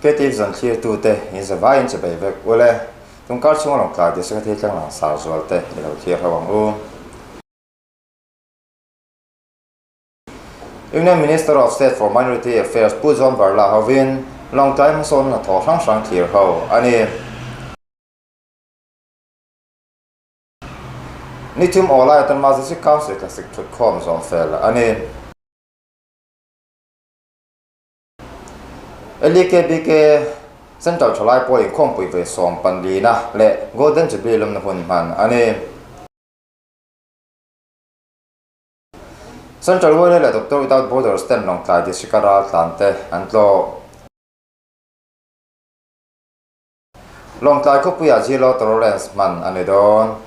Creative Zone thlirtute in zavaiin che bei vek ule. Tungkar chhunga Lawngtlai District a thil thleng lang sar zual te i lo thlir ho ang u. Union Minister of State for Minority Affairs Pu John Barla hovin Lawngtlai hmasawn hnathawh hrang hrang thlir ho a ni. Ni thum aw lai atan Mazi Sikh Council Classic thutkhawm zawm fel a ni. LEKBK Central Thalai pawl inkhawmpui ve sawmpalina leh Golden Jubilee lawmna hun hman a ni. Central Wale leh Doctor Without Borders ten Lawngtlai District-a raltlan te an tlawh. Lawngtlai khawpuiah Zero Tolerance hman a ni dawn.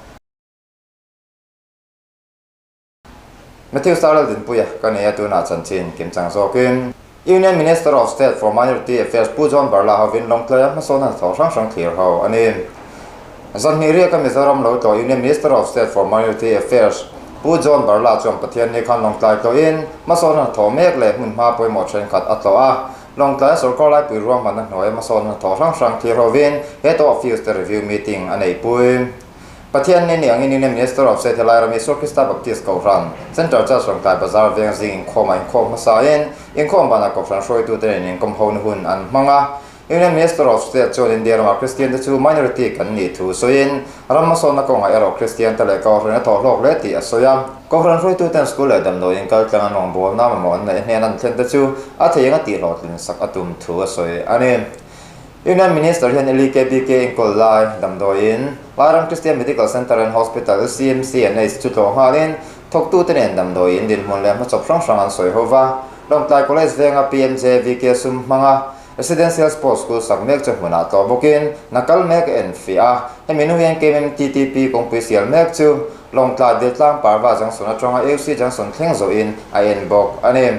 Matthew Sarel Dinpuia ka nei a tunah chanchin kimchang zawkin Union Minister of State for Minority Affairs Pu John Barla hovin Lawngtlaia hmasawn hnathawh hrang hrang thlir ho a ni. Zanhnih riaka Mizoram lo tlawh Union Minister of State for Minority Affairs Pu John Barla chuan Pathianni khan Lawngtlai tlawhin hmasawn hnathawh mek leh hmun hma pawimawh thenkhat a tlawh a. Lawngtlaia sawrkar laipui ruahmanna hnuaia hmasawn hnathawh hrang hrang thlir hovin he to office te review meeting a neihpui. Pathianni ni angin Union Minister of State helai ram Isua Krista Baptist Kohhran, Central Church Lawngtlai Bazar veng zing inkhawmah inkhawm hmasain inkhawm banah Kohhran hruaitute nen inkawm hona hun an hmang a. Union Minister of State chuan India ramah Kristian te chu minority kan nih thu sawiin, ram hmasawnna kawngah erawh Kristian te leh Kohhran a thawh hlawk hle tih a sawi a. Kohhran hruaituten school leh damdawiin kal tlang an rawngbawlna mamawh an neih hnen an thlen te chu a thei anga tih hlawhtlin sak a tum thu a sawi a ni. Union Minister hian LEKBK enkawl lai damdawiin Lairam Christian Medical Centre and Hospital, LCMCNH, chu tlawh nghalin thawktute nen damdawiin dinhmun leh hmachawp hrang hrang an sawi ho va. Lawngtlai College venga PMJVK sum hmanga Residential Sports School sak mek chu hmunah tlawh bawkin hna kal mek a enfiah a, hemi hnu hian KMTTP kawngpui sial mek chu Lawngtlai Diltlang Parva Junction atanga AUC Junction thleng zawhin a en bawk a ni.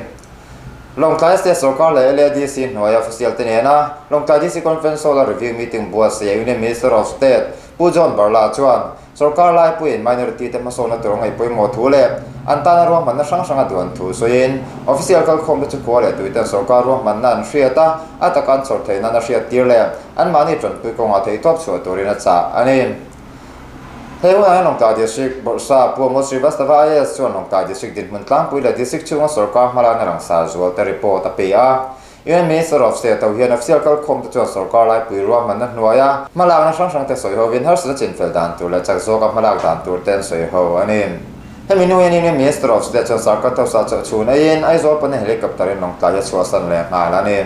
Lawngtlai State Sorkar leh LADC hnuaia official te nena Lawngtlai DC Conference Hall-a review meeting buatsaih Union Minister of State Pu John Barla chuan Sorkar laipuiin minority te hmasawnna tur ngaih pawimawh thu leh an tana ruahmanna hrang hrang a duan thu sawiin official kalkhawmte chu khua leh tuiten sorkar ruahmanna an hriat a, a taka an chhawr theih nan a hriat tir leh anmahni tanpui kawngah theihtawp chhuah turin a chah a ni. Hei hunah hian Lawngtlai District Bawrhsa Pu Amol Srivastava IAS chuan Lawngtlai District dinhmun tlangpui leh District chhunga sorkar hmalakna langsar zualte report a pe a. UN Minister of State ho hian official kalkhawm te chuan sorkar laipui ruahmanna hnuaia hmalakna hrang hrang te sawi hovin harsatna chinfel dan tur leh chak zawka hmalak dan tur te an sawi ho a ni. Hemi hnu hian Union Minister of State chuan sarkar thosa chawh chhun aiin Aizawl pana helicopter in lawngtlai hi a chhuahsan leh nghal a ni.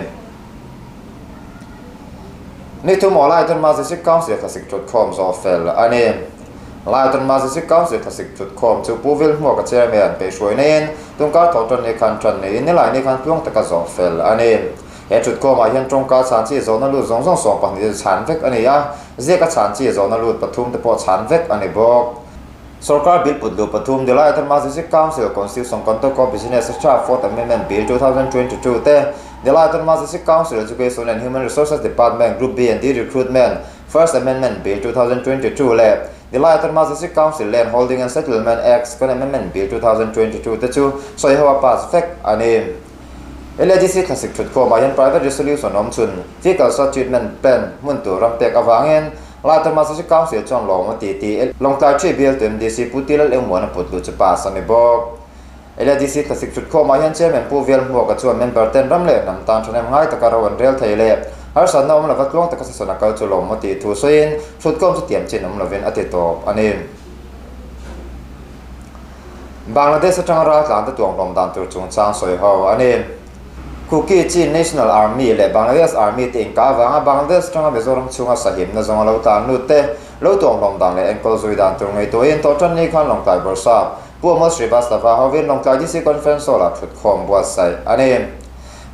Ni thum aw Laitan Majestic Council thlasik thutkhawm zawh fel a ni. Laitan Majestic Council thlasik thutkhawm chu Pu Vilhmuaka Chairman peihruai neiin tungkar tho tan ni khan tan neiin nilai ni khan tluang taka zawh fel a ni. He thutkhawmah hian tawngka chhan chi zawhna lut zawng zawng 12 te chhan vek a ni a, ziaka chhan chi zawhna lut pathum te pawh chhan vek a ni bawk. Sorkar bill put luh pathum, The Laitan Majestic Council Constitution Conduct of Business Etc Fourth Amendment Bill 2022 te, The Laitan Majestic Council Education and Human Resources Department Group B and D Recruitment First Amendment Bill 2022 leh The Laitan Majestic Council Land Holding and Settlement Act Second Amendment Bill 2022 te chu sawi ho a pass vek a ni. LADC thlasik thutkhawmah hian Private Resolution awm chhun Fecal Salt Treatment Plant hmun tur ram pek avangin Laitan Majestic Council chuan lawm a ti tih Lawngtlai Ṭhi bialtu MDC Pu Tilal Engmuana put luh chu pass a ni bawk. LADC thlasik thutkhawmah hian Chairman Pu Velhmuaka chuan member ten ram leh hnam tan ṭhahnem ngai taka ro an rel thei leh harsatna awm lova tluang taka session a kal chu lawm a tih thu sawiin thutkhawm chu tiam chin awm lovin a ti tawp a ni. Bangladesh atanga raltlan te tuanghlawm dan tur chungchang sawi ho a ni. Kuki Chin National Army leh Bangladesh Army te inkah avanga Bangladesh atanga Mizoram chhunga sahimna zawnga lo tlan lut te lo tuanghlawm dan leh enkawl zui dan tur ngaihtuahin tawhṭan ni khan Lawngtlai Bawrhsap Pu Amol Srivastava hovin Lawngtlai DC Conference Hall-ah thutkhawm buatsaih a ni.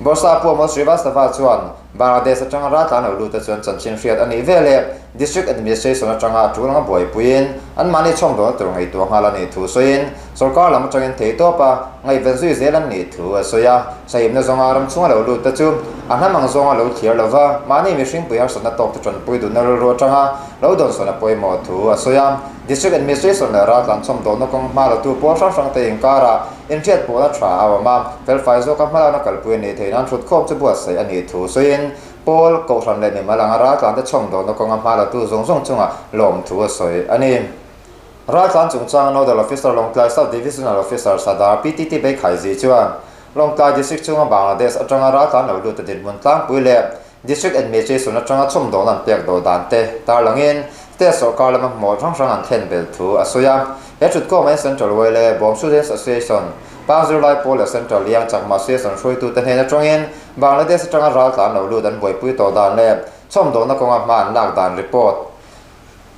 Bawrhsa Pu Amol Srivastava chuan Bangladesh atanga raltlan lo lute chuan chanchin hriat a nih veleh District Administration atanga a tul anga buaipuiin anmahni chhawm dawn tur ngaihtuah nghal a nih thu sawiin sawrkar lam atangin theihtawp a ngaihven zui zel an nih thu a sawi a. Sahimna zawnga ram chhunga lo lut te chu a hnam ang zawnga lo thliar lova mahni mihringpui harsatna tawk te tanpui duhna rilru atanga lo dawnsawn a pawimawh thu a sawi a. District Administration leh raltlan chhawmdawhna kawng hma latu pawl hrang hrang te inkarah inhriatpawhna tha a awm a, felfai zawka hmalakna kalpui a nih theih nan thutkhawm chu buatsaih a nih thu sawiin Pawl, Kohhran leh mimal anga raltlante chhawmdawhna kawnga hma latu zawng zawng chungah lawmthu a sawi a ni. Raltlan chungchanga Nodal Officer Lawngtlai Sub Divisional Officer Sadar PTT Beikhaizii chuan Lawngtlai District chunga Bangladesh atanga raltlan lo lut a dinhmun tlangpui leh District Administration atanga chhawmdawhna an pek dawh dan te tarlangin State sawrkar lama hmawh hrang hrang an thlen bel thu a sawi a. He thutkhawmah hian Central Wele Bawm Students Association, Pang Zirlai Pawl leh Central Liang Chakma Association hruaitute hnen atangin Bangladesh atanga raltlan lo lut an buaipui tawh dan leh chhawmdawhna kawnga hma an lak dan report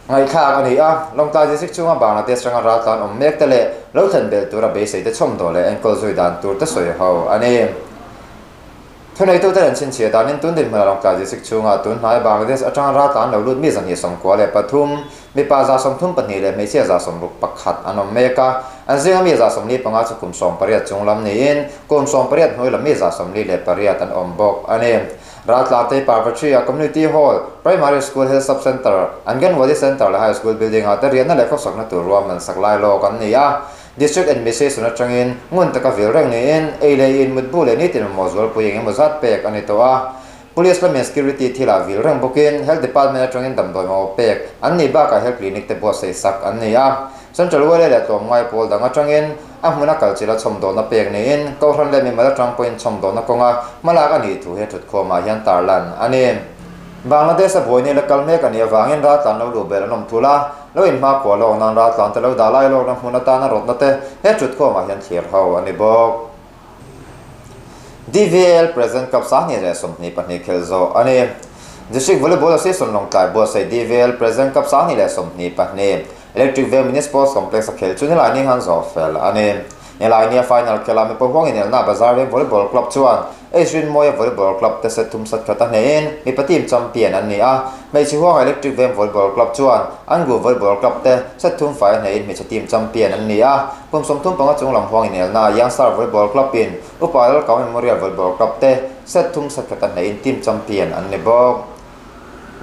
ngaihthlak a ni a. Lawngtlai District chhunga Bangladesh atanga raltlan awm mek te leh lo thlen belh tura beisei te chhawmdawh leh enkawl zui dan tur te sawi ho a ni. Thuneitute an chhinchhiah danin tun dinhmun a Lawngtlai District chhunga tun hnai Bangladesh atanga raltlan lo lut mi 293, mipa 34 leh hmeichhia 61 an awm mek a. An zinga mi 45 chu kum 18 chung lam niin kum 18 hnuai lam mi 48 an awm bawk a ni. Raltlan te Parvatri-a Community Hall, Primary School Health Sub Centre, Anganwadi Centre leh High School Building-ah te riahna leh khawsakna tur ruahman sak lai lawk an ni a. District Administration atangin ngun taka vil reng niin ei leh in mutbu leh nitin mamawh zualpui eng emaw zat pek a ni tawh a. Police lamin security thilah vil reng bawkin Health Department atangin damdawi mamawh pek an nih bakah Health Clinic te buatsaih sak an ni a. Central Wale leh tlawmngai pawl dang atangin a hmuna kalchilh a chhawmdawhna pek niin Kohhran leh mimal atang pawhin chhawmdawhna kawnga hmalak a nih thu he thutkhawmah hian tarlan a ni. Bangladesh a buaini la kal mek a nih avangin raltlan lo luh belh an awm thul a, lo inhmakhua lawk nan raltlan te lo dah lai lawkna hmun atana rawtna te he thutkhawmah hian thlir ho a ni bawk. DVL President Cup 2022 khelh zawh a ni. District Volleyball Association Lawngtlai buatsaih DVL President Cup 2022 Electric Veng Mini Sports Complex a khelh chu Nilaini han zawh fel a ni. Nilaini a final khelh a mipa huang inelna Bazar Veng Volleyball Club chuan H Rinmawia Volleyball Club te set thum sat khat a hnehin mipa team champion an ni a. Hmeichhe huanga Electric Veng Volleyball Club chuan Angu Volleyball Club te set thum fai a hnehin hmeichhe team champion an ni a. Kum 35 chung lam huang inelna Young Star Volleyball Club in Upa Lalkau Memorial Volleyball Club te set thum sat khat a hnehin team champion an ni bawk.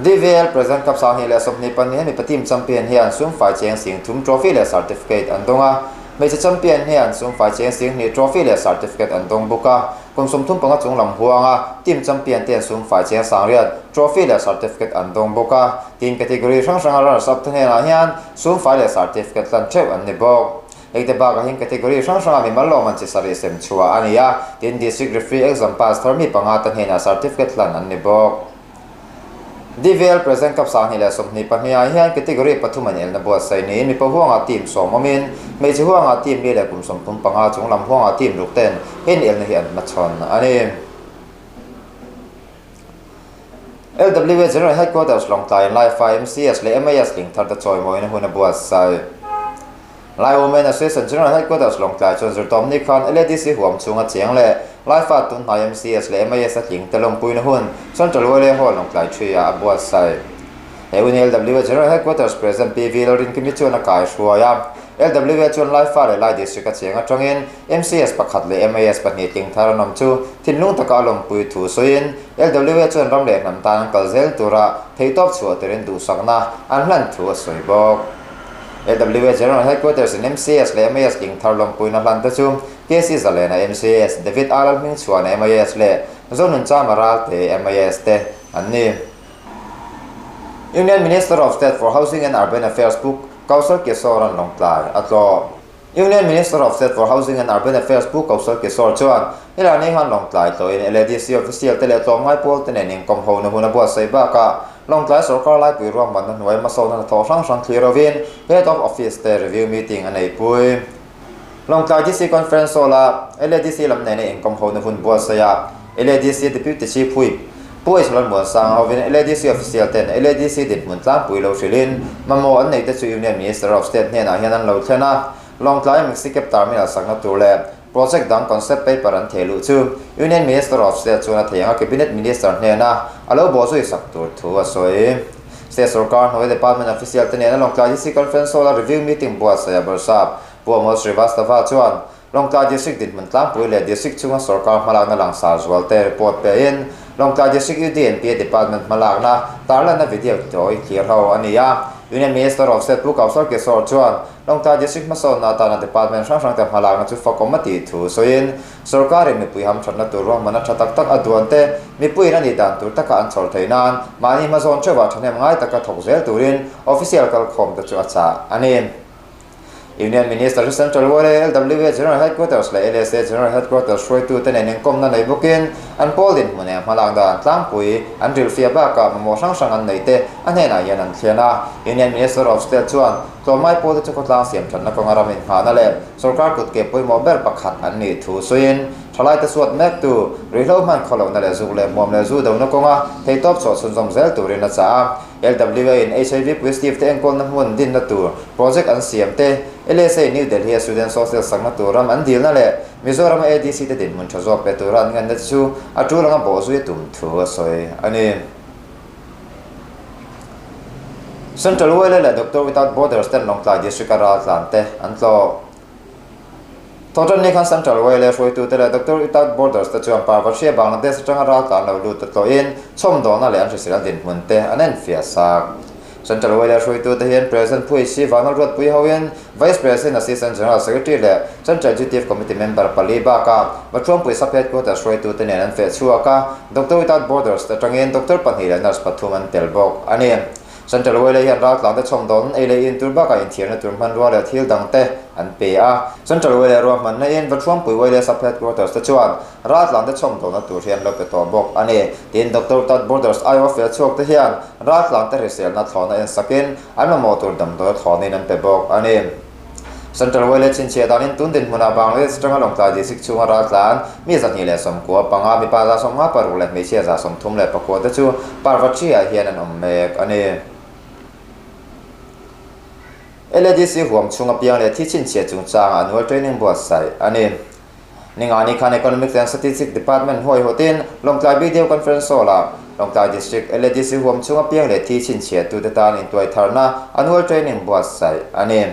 DVL President Cup 2022 mipa team champion hian sum fai cheng sing thum trophy leh certificate an dawng a. Hmeichhe champion hian sum fai cheng sing hnih trophy leh certificate an dawng bawk a. Kum 35 chung lam huanga team champion te an sum fai cheng 8000 trophy leh certificate an dawng bawk a. Team category hrang hranga runners up te hnenah hian sum fai leh certificate hlan theuh an ni bawk. Hei te bakah hian category hrang hranga mimal lawm an chi sarih sem chhuah a ni a. Tin, District Referee exam pass thar mi panga te hnenah certificate hlan an ni bawk. DVL President Cup 2022 ah hian category pathum an elna buatsaih niin mipa huangah team sawm awmin hmeichhe huangah team li leh kum 35 chung lam huangah team ruk ten he inelna hi an hmachhawn a ni. LWA General Headquarters Lawngtlai in Laifa MCS leh MIS ling thar te chawimawina hun a buatsaih. Lai Women Association General Headquarters Lawngtlai chuan zirtawmni khan LADC huam chhunga chiang leh Laifa tunhnai MCS leh MIS a tling te lawmpuina hun Central Wale Hall Lawngtlai Tree-ah a buatsaih. He hun hi LWA General Headquarters President PV Lalrinkimi chuan a kaihruai a. LWA chuan Laifa leh Lai District a chiang atangin MCS pakhat leh MIS pahnih tling thar an awm chu thinlung taka a lawmpui thu sawiin LWA chuan ram leh hnam tan an kal zel tura theihtawp chhuah turin duhsakna an hlan thu a sawi bawk. LWA General Headquarters in MCS leh MIS tling thar lawmpuina hlan te chu KC Zalena MCS, David R Lalhmingchhuana MIS leh Zonunchama Ralte MIS te an ni. Union Minister of State for Housing and Urban Affairs Pu Kaushal Kishore an Lawngtlai a tlawh. Union Minister of State for Housing and Urban Affairs Pu Kaushal Kishore chuan Nilani han Lawngtlai tlawhin LADC official te leh tlawmngai pawl te nen inkawm ho na hun a buatsaih bakah Lawngtlai sawrkar laipui ruahmanna hnuai hmasawnna hnathawh hrang hrang thlir hovin Head of Office te review meeting a neipui. Lawngtlai DC Conference Hall-a LADC lam nena inkawm ho na hun buatsaih a LADC Deputy Chief Whip Pu H Lalmuansanga hovin LADC official ten LADC dinhmun tlangpui lo hrilhin mamawh an neihte chu Union Minister of State hnenah hian an lo thlen a. Lawngtlai Maxi-Cab Terminal sakna tur leh Project dang concept paper an theh luh chu Union Minister of State chuan a thei ang a Cabinet Minister hnena a lo bawhzui sak tur thu a sawi. State sorkar hnuai Department official te nena Lawngtlai DC Conference Hall a review meeting buatsaih a bawrhsap Pu Amol Srivastava chuan Lawngtlai District dinhmun tlangpui leh District chhunga sorkar hmalakna langsar zual te report pehin Lawngtlai District UDNPA Department hmalakna tarlanna video tawi thlir ho a ni a. Union Minister of State Pu Kaushal Kishore chuan Lawngtlai District hmasawnna atana department hrang hrangte hmalakna chu fakawm a tih thu sawiin sorkarin mipui hamthatna tur ruahmanna tha tak tak a duan te mipuiin a nih dan tur taka an chhawr theih nan mahni hmazawn theuhah thahnem ngai taka thawk zel turin official kalkhawmte chu a chah a ni. Union Minister chu Central YLA, LWA General Headquarters leh LSA General Headquarters hruaitute nen inkawmna nei bawkin an pawl dinhmun eng hmalak dan tlangpui an rilhfiah bakah mamawh hrang hrang an neih te a hnenah hian an thlen a. Union Minister of State chuan tlawmngai pawlte chu khawtlang siam thatna kawnga ram inngahna leh sorkar kutke pawimawh ber pakhat an nih thu sawiin thalaite suat mektu ruihhlo hman khawlohna leh zuk leh hmuam leh zu dona kawnga theihtawp chhuah chhunzawm zel turin a chah a. LWA in HIV positive te enkawlna hmun dinna tur project an siam te, LSA New Delhi a student social sakna tur ram an dilna leh Mizoram a ADC te dinhmun tha zawk pe tura an nganna te chu a tul anga bawhzui a tum thu a sawi a ni. Central YLA leh Doctor Without Borders ten Lawngtlai District a raltlan te an tlawh. Thawhtanni khan Central YLA hruaitute leh Doctor Without Borders te chuan Parvashia Bangladesh atanga raltlan lo lut te tlawhin chhawmdawhna leh an hrisel dinhmun te an enfiah sak. Central YLA hruaitute hian President Phu Isi Vanal Ruatpui hoin Vice President Assistant General Secretary leh Central Executive Committee member pali bakah Vathuampui Sub Headquarters hruaitute nen an feh chhuak a, Doctor Without Borders te atangin Doctor pahnih leh Nurse pathum an tel bawk a ni. Central Whale hian raltlangte chhawmdawn ei leh in tur bakah inthiarna tur hmanrua leh thil dangte an pe a. Central Whale ruahmanna in Vathuampui Whale Sub Headquarters te chuan raltlangte chhawmdawnna tur hi an lo pe tawh bawk a ni. Tin, Doctor Without Borders aiawh fel chhuak te hian raltlangte hriselna thlawhna ensakin an mamawh tur damdawi thlawhnin an pe bawk a ni. Central Whale chhinchhiah danin tun dinhmunah Bangladesh atanga Lawngtlai District chhunga raltlan mi 295, mipa 56 leh hmeichhia 34 te chu Parvatri-ah hian an awm mek a ni. LADC huam chhunga piang leh thi chhinchhiah chungchangah annual training buatsaih a ni. Ningani khan Economics and Statistics Department huaihawtin Lawngtlai Video Conference Hall-ah Lawngtlai District LADC huam chhunga piang leh thi chhinchhiahtute tan intuaitharna annual training buatsaih a ni.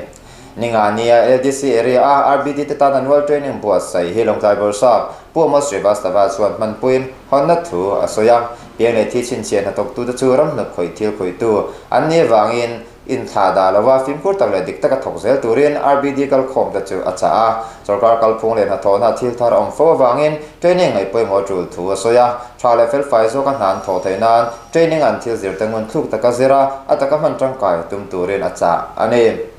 Ningania LDC area-a RBD te tan annual training buatsaih hi Lawngtlai Bawrhsap Pu Amos Srivastava chuan hmanpuiin hawnna thu a sawi a. Piang leh thi chhinchhiah hnathawktute chu ramhnuk khawih thil khawihtu an nih avangin Inthlah dah lova fimkhur tak leh dik taka thawk zel turin RBD kalkhawm te chu a chah a. Sorkar kalphung leh hnathawhna thil thar a awm fo avangin training ngaih pawimawh tul thu a sawi a. Tha leh felfai zawka hna an thawh theih nan training an thil zir te ngun thluk taka zir a, a taka hman tangkai tum turin a chah a ni.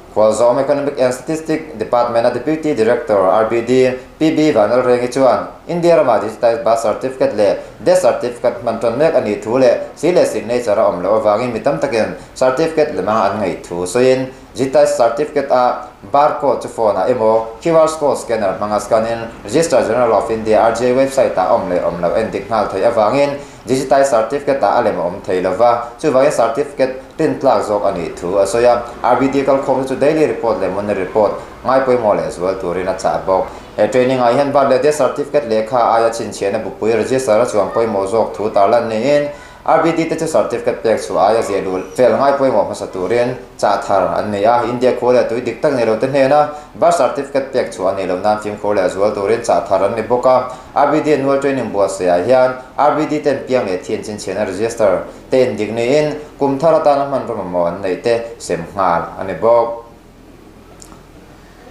Khualzawm Economic and Statistic Department-a Deputy Director, RBD, PB Vanlalrengi chuan India ramah Digitized Birth Certificate leh Death Certificate hman tan mek a nih thu leh si leh signature a awm loh avangin mi tam takin certificate lemang an ngaih thu sawiin Digitized Certificate-a bar code chu phone-ah emaw QR code scanner hmanga scan-in Registrar General of India, RGI, website-ah awm leh awm loh endik nghal theih avangin Digitized Certificate-ah a lem a awm thei lova, chuvangin certificate rintlak zawk a nih thu a sawi a. RBD kalkhawmte chu daily report leh monthly report ngai pawimawh leh zual turin a chah bawk. He training ah hian birth leh death certificate lehkha aia chhinchhiahna bupui register a chuang pawimawh zawk thu tarlan niin RBD te chu certificate pek chhuah aia ziah luh fel ngai pawimawh hmasa turin chah thar an nei a. India khua leh tui dik tak nei lo te hnena birth certificate pek chhuah a nih loh nan fimkhur leh zual turin chah thar an ni bawk a. RBD annual training buatsaih ah hian RBD ten piang leh thian chinchhiahna register te indik niin kum thar atana hmanraw mamawh an neih te sem nghal a ni bawk.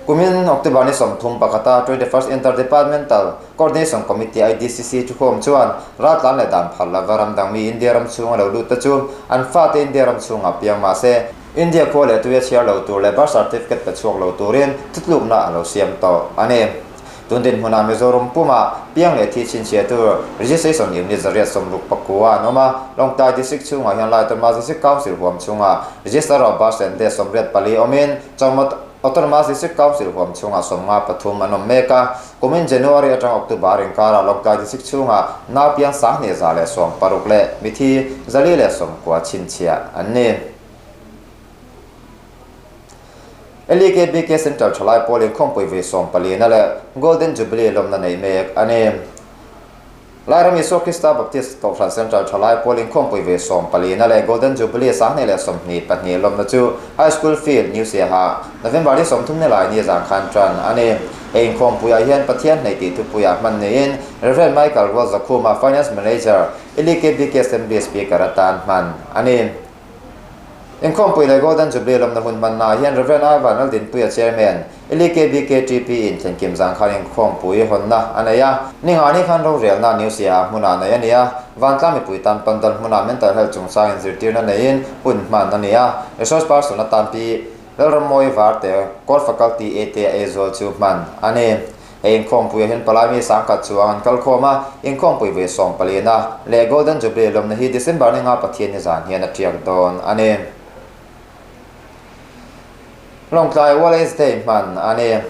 Kumin October ni 31 a 21st Inter-Departmental Coordination Committee, IDCC, thukhawm chuan raltlan leh dan phal lova ram dang mi India ram chhunga lo lut te chu an fate India ram chhungah piang mah se India khua leh tuia chhiar lo tur leh birth certificate pe chhuak lo turin thutlukna a lo siam tawh a ni. Tun dinhmunah Mizoram pumah piang leh thi chhinchhiah tur Registration Unit 869 an awm a, Lawngtlai District chhungah hian Laitawma District Council huam chhungah Register of Births and Deaths 84 awmin Chawngmawt Autonomous District Council huam chhungah 53 an awm mek a, kumin January atang October inkarah Lawngtlai District chhungah nau piang 2116 leh mithi 490 chhinchhiah an ni. LEKBK Central Thalai Pawl inkhawmpui ve 14 na leh Golden Jubilee lawmna nei mek a ni. Lairam Isua Krista Baptist Kohhran Central Thalai Pawl inkhawmpui ve 14 na leh Golden Jubilee 2022 lawmna chu High School Field, New Siaha, November ni 30 ni lai ni zan khan tan a ni. He inkhawmpuiah hian Pathian hnaih tih thupuiah hman niin Rev Michael Rualzakhuma, Finance Manager, LEKBK Assembly Speaker atan hman a ni. Inkhawmpui leh Golden Jubilee lawmna hun hmannaah hian Rev. Ivan Laldinpuia Chairman, LEKBKTP in thlenkim zan khan inkhawmpui hawnna a nei a. Ningani khan rorelna New Siaha hmunah neih a ni a, Vantlang mipui tan pandal hmunah mental health chungchang inzirtirna neiin hun hman a ni a. Resource person atan Pi Lalrammawi Varte, Core Faculty A te a eizawl chu hman a ni. Hei inkhawmpuiah hian palai mi sangkhat chuang an kal khawm a, inkhawmpui ve 14na leh Golden Jubilee lawmna hi December ni nga Pathian ni zan hian a tiak dawn a ni. Lawngtlai Wallace Day hman a ni.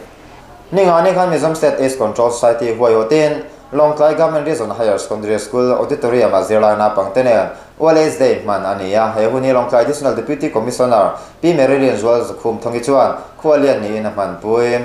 Ni nga ni khan Mizoram State AIDS Control Society huaihawtin Lawngtlai Government Region Higher Secondary School Auditorium-a zirlai naupangte nen Wallace Day hman a ni a. He hun hi Lawngtlai Additional Deputy Commissioner Pi Marilyn Zualzakhum Thongi chuan khualian niin a hmanpui.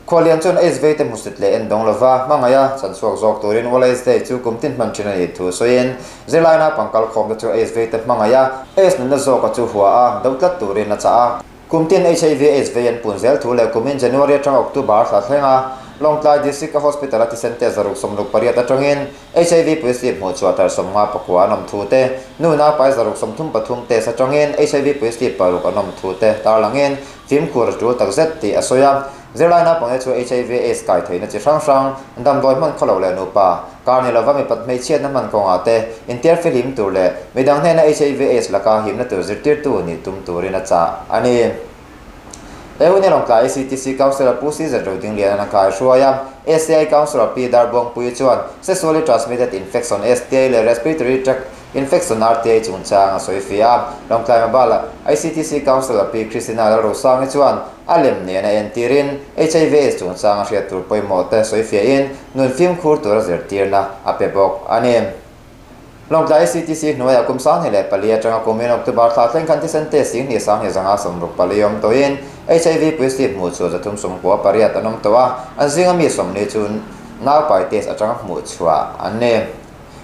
Khualian chuan AIDS veite hmusit leh en dawng lova hmangaih a chan chhuak zawk turin World AIDS Day chu kum tin hman thin a nih thu sawiin zirlai naupang kalkhawmte chu AIDS veite hmangaih a, AIDS nunna zawka chu hua a, do tlat turin a chah a. Kum tin HIV AIDS vei an pun zel thu leh kumin January atanga October thla thleng a Lawngtlai District a Hospital a thisen test 668 atangin HIV positive hmuh chhuah thar 59 an awm thu te, nu naupai 633 test atangin HIV positive paruk an awm thu te tarlangin Fimkhur a tul takzet tih a sawi a. Zirlai naupangte chu HIV AIDS kai theihna chi hrang hrang, damdawi hman khawlo leh nupa, kar ni lova mipat hmeichhiatna hman kawngah te intiar fihlim tur leh midang hnena HIV AIDS laka himna tur zirtirtu nih tum turin a chah a ni. He hun hi Lawngtlai ACTC Councillor Pu CZ Rodingliana a kai hruai a. ACI Councillor Pi Darbuangpuii chuan Sexually Transmitted Infection, STI, leh Respiratory Tract Infection RTI chungchang a sawi fiah a, Lawngtlai Mobile ICTC Councillor Pi Christina Lalrosangi chuan a lem nen a entirin HIV AIDS chungchang a hriat tur pawimawh te sawi fiahin nun fimkhur tura zirtirna a pe bawk a ni. Lawngtlai ICTC hnuaiah kum 24 atanga kumin October thla thleng khan thisen test 22,264 awm tawhin HIV positive hmuh chhuah 398 an awm tawh a, an zinga mi 40 chu naupai test atanga hmuh chhuah an ni.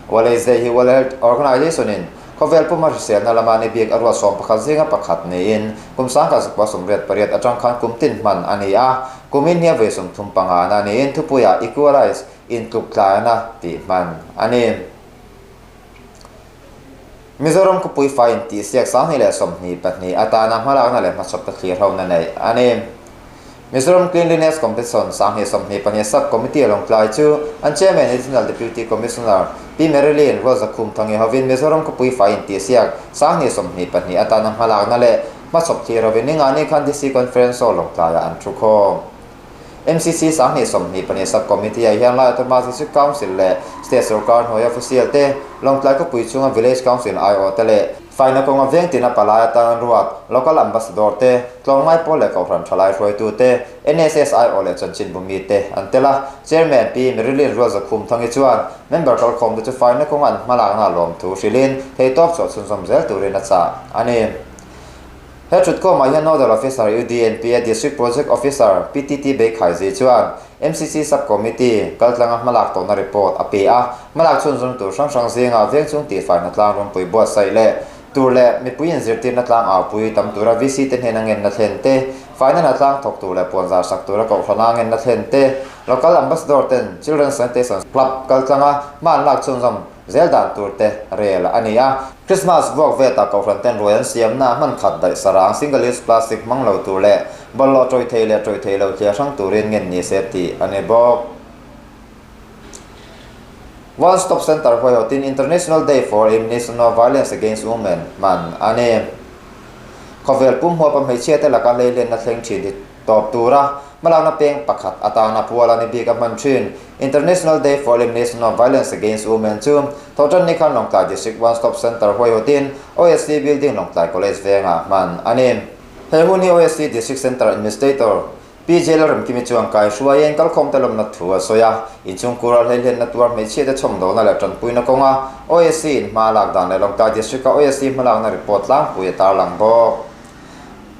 World AIDS Day hi World Health Organization in khawvel puma hriselna lama ni bik a ruat 11 zinga pakhat niin kum 1988 atang khan kum tin hman a ni a, kumin hi a vawi 35 na niin thupuiah Equalize intluk tlaina tih hman a ni. Mizoram khawpui fai intihsiak 2022 atana hmalakna leh hmachhawp ta thlir hona neih a ni. Mizoram Cleanliness Competition 2022 Sub Committee a Lawngtlai chu an Chairman Additional Deputy Commissioner Pi Marilyn Rualzakhum Thangi hovin Mizoram khawpui fai intihsiak 2022 atana hmalakna leh hmachhawp thlir hovin Ningani khan DC Conference Hall Lawngtlaiah an thu khawm. MCC 2022 Sub Committee ah hian Lai Autonomous District Council leh State Sorkar hnuai official te, Lawngtlai khawpui chhunga Village Council aiawh te leh Faina kawnga veng tina palai atan an ruat, Local Ambassador te, tlawmngai pawl leh kohhran thalai hruaitu te, NSS aiawh leh chanchinbu mi te an tel a. Chairman Pi Marilyn Rualzakhum Thangi chuan member kalkhawm te chu faina kawnga an hmalakna lawmthu hrilhin theitawp chhuah chhunzawm zel turin a chah a ni. He thutkhawmah hian Nodal Officer UDNP a District Project Officer PTT Beikhaizei chuan MCC Sub Committee kaltlanga hmalak tawhna report a pe a, hmalak chhunzawm tur hrang hrang zingah vengchung tihfaina tlang runpui buatsaih leh tur leh mipui inzirtirna tlang aupui tam tura VC te hnena ngenna thlen te, faina tlang thawk tur leh puanzar sak tura kohhrana ngenna thlen te, Local Ambassador ten Children's Sanitation Club kaltlanga hma an lak chhunzawm zel dan tur te rel a ni a. Christmas vuak veta kohhran ten ruai an siamna hman khat daih sarang single use plastic hmang lo tur leh bawlhhlawh tawih thei leh tawih thei lo thliar hrang turin ngen ni se tih a ni bawk. One Stop Centre huaihawtin International Day for Elimination of Violence Against Women hman a ni. Khawvel pum huapa hmeichhia te laka hleilenna thleng thin hi tawp tura hmalakna peng pakhat atana pual a ni bik a hman thin. International Day for Elimination of Violence Against Women chu Thawhtan ni khan Lawngtlai District One Stop Centre huaihawtin OSC Building Lawngtlai College vengah hman a ni. He hun hi OSC District Centre Administrator PJ Lalremkimi chuan kai hruaiin kalkhawm te lawmna thu a sawi a, inchhungkur a hleihlenna tuar hmeichhia te chhawmdawhna leh tanpuina kawnga OSC in hma lak dan leh Lawngtlai District-a OSC hmalakna report tlangpui a tarlang bawk.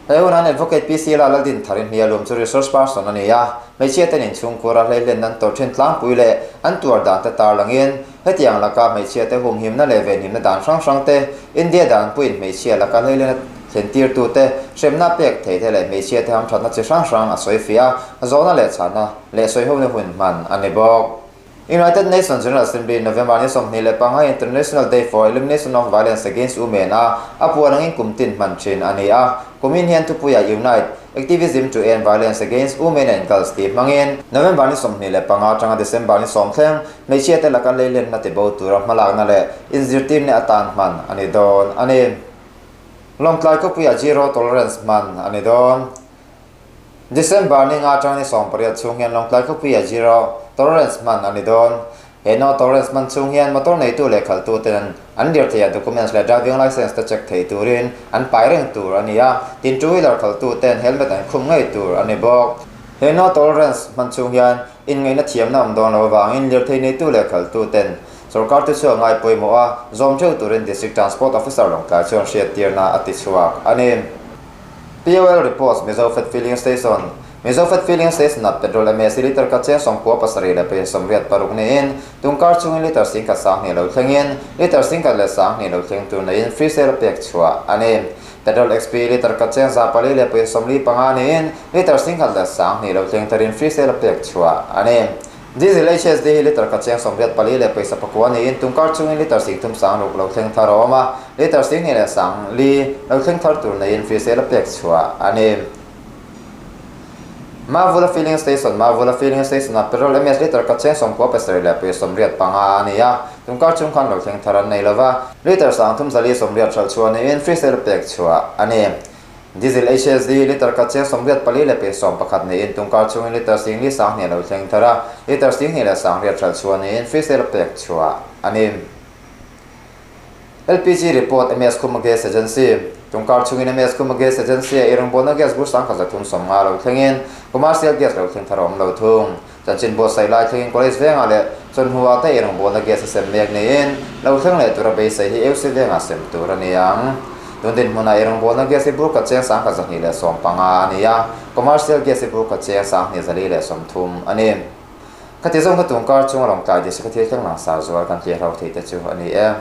He hunan Advocate PC Lal Laldin Tharin hnialum chu resource person a ni a, hmeichhia ten inchhungkur a hleihlenna an tawrh thin tlangpui leh an tuar dan te tarlangin hetiang laka hmeichhia te humhimna leh venhimna dan hrang hrang te India danpuiin hmeichhia laka hleihlenna thlentirtu te hremna pek thei te leh hmeichhia te hamthatna chi hrang hrang a sawi fiah a, zawhna leh chhahna leh sawihona hun hman a ni bawk. United Nations General Assembly November ni 25 International Day for Elimination of Violence Against Women a a puan angin kum tin hman thin a ni a. Kumin hian thupuia Unite, Activism to End Violence Against Women and Girls tih hmangin November ni 25 atanga December ni 10 thleng hmeichhia te laka leilenna ti bo tura hmalakna leh inzirtirna atan hman a ni dawn a ni. Lawngtlai khawpuia Zero Tolerance hman a ni dawn. December ni nga atang ni 18 chhung hian Lawngtlai khawpuia Zero Tolerance hman a ni dawn. He no tolerance hman chhung hian motor neitu leh khaltu ten an lirtheia documents leh driving license te check thei turin an pai reng tur a ni a, tin two wheeler khaltu ten helmet an khum ngei tur a ni bawk. He no tolerance hman chhung hian inngaihna thiamna awm dawn lo avangin lirthei neitu leh khaltu ten sorkar te chu a ngai pawimawh a, zawm theuh turin District Transport Officer Lawngtlai chuan hriattirna a ti chhuak a ni. POL reports Mizofed Filling Station Mizofed Filling Station ah petrol MS liter khat cheng 97 leh 86 niin tungkar chungin liter 10,000 20 lo thlengin liter 10,2 lo thleng tur neiin free sale pek chhuah a ni. Petrol XP liter khat cheng 400 leh 45 niin liter 10,2 lo thleng tarin free sale pek chhuah a ni. Diesel HSD hi liter khat cheng 84 leh 9 niin tungkar chungin liter 36 lo thleng thar a awm a, liter 2 leh 4 lo thleng thar tur neiin free sale pek chhuah a ni. Mavula Filling Station Mavula Filling Station a petrol MS liter khat cheng 97 leh 85 a ni a, tungkar chung khan lo thleng thar an nei lova, liter 3480 hralh chhuah niin free sale pek chhuah a ni. Diesel HSD liter khat cheng 84 leh 11 niin tungkar chungin liter 4 2 lo thleng thar a, liter 2 leh 8 hralh chhuah niin free sale pek chhuah a ni. LPG report MS Khuma Gas Agency tungkar chungin MS Khuma Gas Agency a eirawngbawl gas bur 1350 lo thlengin commercial gas lo thleng thar a awm lo thung. Chanchin buatsaih lai thlengin college venga leh chawhnu te eirawngbawl gas a sem mek niin lo thleng leh tura beisei hi EUC venga sem tur a ni ang. Tun dinhmuna eirawngbawl gas hi bur khat cheng 1215 a ni a, commercial gas hi bur khat cheng 2430 a ni. Khati zawng kha tungkar chunga Lawngtlai district thil thleng langsar zual kan hliah hlo thei te chu a ni e.